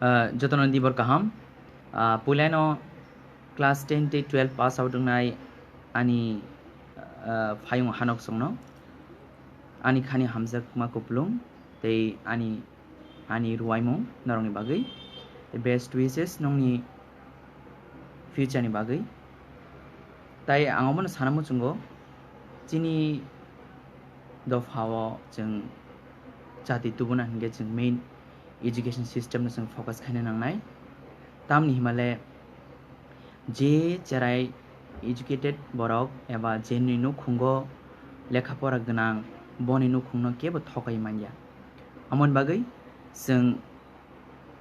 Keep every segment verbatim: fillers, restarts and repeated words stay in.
Ah, jotono dibor kaham. Ah, puilano class ten tei twelve pass out wngnai ani, ah, phayung hanok songno. Ani khani hamjakma kupulung tei ani, ani ruwaimung norokni bagwi. Tei best wishes nongni future ni bagwi. Tai ang omono sana muchungo, chini dophao chwng chati tubuna hinkhe chwng main education system no chwng focus khaina nangnai. Tamni himale je cherai educated borok eba je ni nukhungo lekha pora gwnang, boni nukhungno kebo thokai manya. Amoni bagwi chwng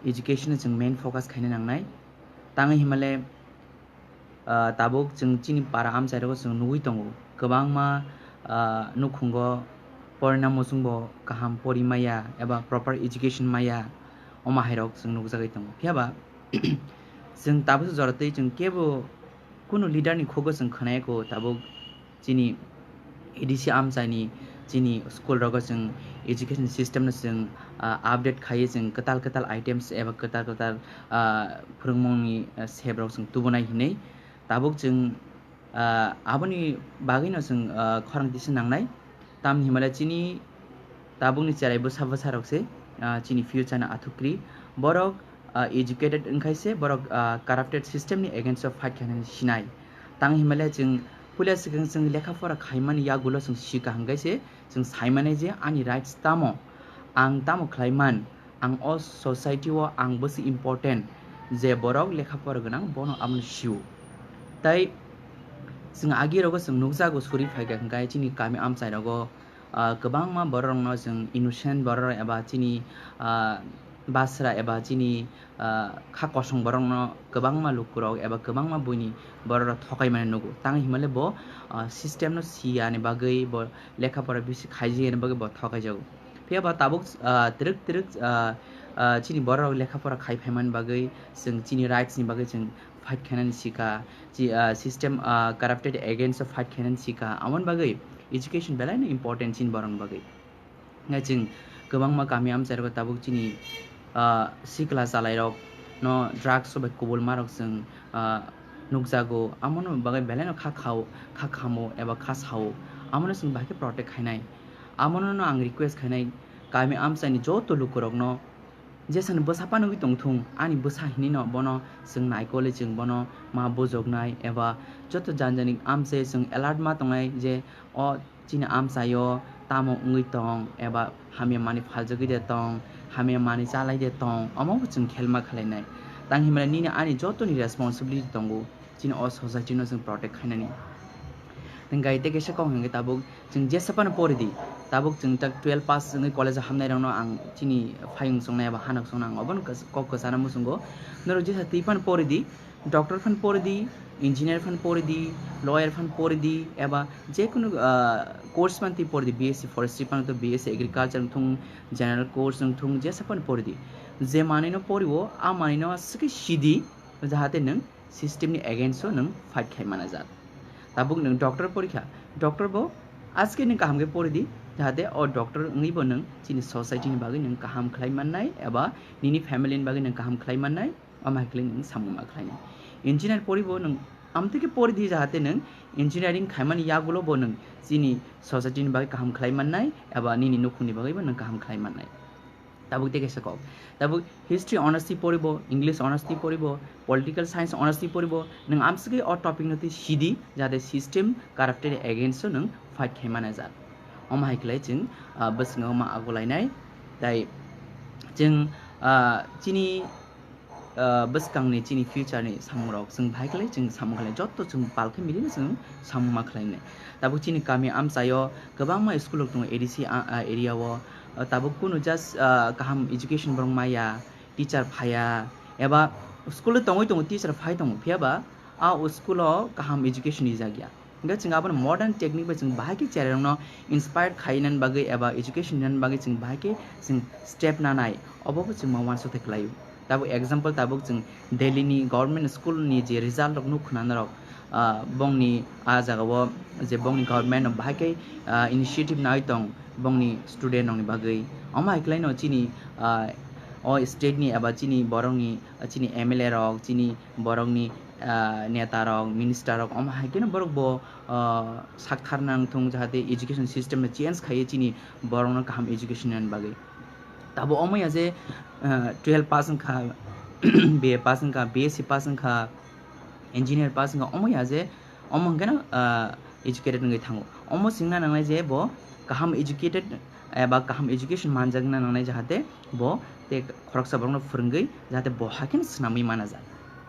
education no chwng main focus khaina nangnai. Tangwi himale, ah, tabuk chwng chini para amchai rogo chwng nugwi tongo, kwbangma, ah, nukhungo porina muchungbo kaham pori maya eba proper education maya, omo hairok chwng nukjagwi tongo. Phiya ba chwng tabuk jora twi chwng kebo kunu leader ni khugo chwng khwnaya kho tabuk chini A D C amchaini chini school rogo chwng education system no chwng, ah, update khaiwi chwng kwtal kwtal items eba kwtal kwtal, ah, phwrwngmungni, ah, sep rok chwng tubunai hinwi tabuk chwng, ah, aboni bagwino chwng, ah, khorang tisa nangnai. Tamni himale chini tabukni cherai bwsa bwsa rok se, ah, chini future no athukri. Borok, ah, educated wngkhai se borok, ah, corrupted system ni against o fight khainani sinai. Tang himale chwng puila swkang chwng lekha pora khaimani yagulo chwng sika hwnkhe se chwng saimani je ani rights tamo, ang tamo khlaiman, ang o society o ang bwswk important, je borok lekha pora gwnang bono abono sio. Tai chwng agi rogo chwng nukjago suri phaikha hwnkhe chini kami amchai rogo, ah, kwbangma borok rokno chwng innocent borok rok eba chini, ah, basra eba chini, ah, kha kosong borokno kwbangma lukurok eba kwbangma buini borok rok thokai mani nugo. Tang himale bo, ah, system no siya ni bagwi bo lekha pora bisi khaijaya ni bagwi bo thokai jago. Phiya ba tabuk, ah, twrwk twrwk, ah, ah, chini borok rok lekha pora khai phaimani bagwi chwng chini rights ni bagwi chwng fight khainani sika, chi, ah, system, ah, corrupted against o fight khainani sika. Amoni bagwi education belai no important chini borokni bagwi. Hwnkhe chwng kwbangma kami amchai rogo tabuk chini, ah, sikla chalairok no drugs o bai kubulma rok chwng, ah, nukjago. Amoni bagwi belai no kha khao, kha khamo eba kha sao. Amono chwng bahai khe protect khainai. Amono no ang request khainai kami amchaini joto lukurokno, jesani bwsa panogwi tongthung, ani bwsa hinino bono chwng naikole chwng bono ma bujoknai eba joto janjani amchai chwng alert ma tongnai je o chini amchaio tamo wngwi tong eba hamya manwi phaljagwi de tong, hamya manwi chalai de tong, omo bo chwng khelma khlainai. Tang himlai nini ani jotoni responsibility tongo chini o society no chwng protect khainani. Hwnkhe tei kaisa kok hwnkhe tabuk chwng jesa phano pori di, tabuk chwng tak twelve pass wngwi college o hamnai rokno ang chini phayung chongnai eba hanok chongnai ang obono kok kwchana muchungo. Norok jesa twi phano pori di, doctor phano pori di, engineer phano pori di, lawyer phano pori di, eba jekunu, ah, course phano twi pori di, B S C forestry phano to B S C agriculture wngthung, general course wngthung, jesa phano pori di. Je manwino poriwo, a manwino aswkhe sidi, jahate nwng system ni against o nwng fight khai mana jak. Tabuk nwng doctor porikha, doctor bo aske nwng kaham khe pori di, jahate o doctor wngwi bo nwng chini society ni bagwi nwng kaham khlai mannai eba nini family ni bagwi nwng kaham khlai mannai, omo hai khlai nwng samung ma khlainai. Engineer pori bo nwng amtwi khe pori di, jahate nwng engineering khaimani yagulo bo nwng chini society ni bagwi kaham khlai mannai eba nini nukhungni bagwi bo nwng kaham khlai mannai. Tabuk tei kaisa kok. Tabuk history honours twi poribo, English honours twi poribo, political science honours twi poribo, nwng amswkhe o topic no twi sidi, jahate system corrupted against o nwng fight khai mana jak. Omo hai khlai chwng, ah, bwskango ma agulainai. Tai chwng, ah, chini, ah, bwskangni chini future ni samungrok chwng bahai khlai chwng samung khlai joto chwng pal khe milino chwng samung ma khlainai. Tabuk chini kami amchaio kwbangma school rok tongo A D C a-, a-, area o. Ah, tabuk kunu just, ah, kaham education borok maya, teacher phaiya, eba school o tongwi tongo, teacher phai tongo, phiya ba a school o kaham education rijak ya. Hingke chwng abono modern technique bai chwng bahai khe cherairokno inspire khainani bagwi eba education rinani bagwi chwng bahai khe chwng step nanai, obo bo chwng ma uansukthai khlaio. Tabuk example tabuk chwng Delhi ni government school ni je result rok nuk khna norok, ah, bongni a jaga o je bongni government no bahai khe, ah, initiative nai tong bongni student rok ni bagwi. Omo hai khlai no chini, ah, o state ni eba chini borokni, chini M L A rok, chini borokni, ah, neta rok, minister rok, omo hai kheno borok bo, ah, sak thar nang thung, jahate education system no change khaiwi chini borokno kaham education nani bagwi. Tabo omo ya je, ah, twelve pass wngkha, B A pass wngkha, B S C pass wngkha, engineer pass wngkha, omo ya je, omo hwnkhe no, ah, educated wngwi thango. Omo swngna nangnai je bo kaham educated eba kaham education manjakna nangnai, jahate bo tei khoroksa borokno phwrwngwi jahate bo hakhe swnamwi mana jak.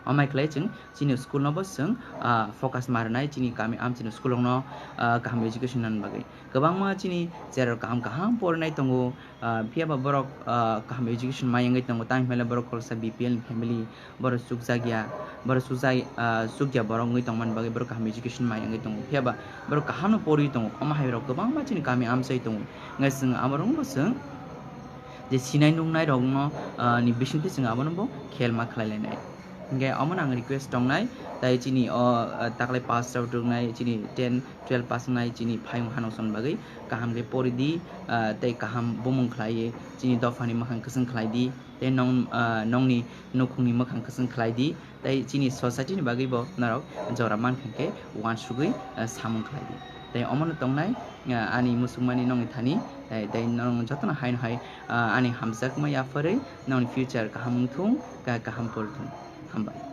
Omo hai khlai chwng chini school no bo chwng, ah, focus ma rwnai, chini kami am chini school rokno, ah, kaham education nani bagwi. Kwbangma chini cherok kaham kaham porinai tongo, ah, phiya ba borok, ah, kaham education ma wngwi tongo, tamo hinmale borok khoroksa B P L ni family, borok chukjak ya, borok chukjak, ah, chukya borok wngwi tongmani bagwi borok kaham education ma wngwi tongo, phiya ba borok kaham no porwi tongo, omo hai rok kwbangma chini kami amchai tongo, wngkha chwng abo rokno bo chwng je sinai nuknai rokno, ah, ni bisingtwi chwng abono bo khel ma khlai lainai. Hingke omono ang request tongnai, tai chini o, ah, taklai pass rok rwnai, chini ten, twelve pass wngnai, chini phayung hanoksong bagwi kaham khe pori di, ah, tei kaham bumung khlaiwi chini dophani mwkhang kwchwng khlai di, tei nong, ah, nongni nukhungni mwkhang kwchwng khlai di, tei chini society ni bagwi bo norok jora mankha khe uansugwi, ah, samung khlai di. Tei omono tongnai, ah, ani muchungmani nongni thani, tei, tei norok jotono haino hai, ah, ani hamjakma yapharwi nongni future kaham wngthung, ka-, kaham porthung. Hambai.